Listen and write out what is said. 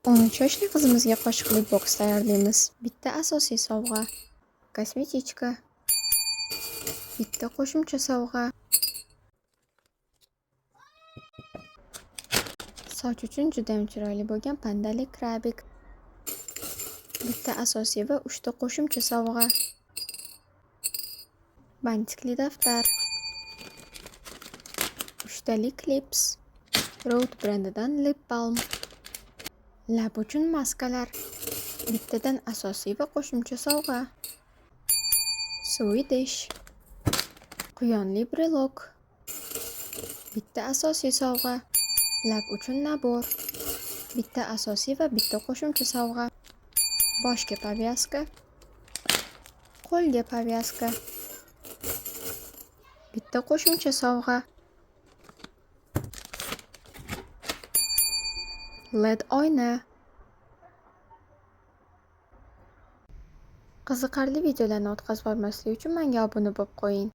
13 yoshli qizimizga qoshiqli boks tayyorlaymiz. Bitta asosiy sovg'a, kosmetichka, bitta qo'shimcha sovg'a, soch uchun judayam chiroyli bo'lgan pandali крабик, bitta asosiy va 3 ta qo'shimcha sovg'a, bantikli daftar, uchtali klips, Rhode brendidan lip balm, lab uchun maskalar, bittadan asosiy va qo'shimcha sovg'a, Swedish, quyonli brelok, bitta asosiy sovg'a, lab uchun набор, bitta asosiy va bitta qo'shimcha sovg'a, boshga повязка, qo'lga повязка, bitta qo'shimcha sovg'a, LED oyna. Qiziqarli videolarni o'tkazib yubormaslik uchun menga obuna bo'lib qo'ying.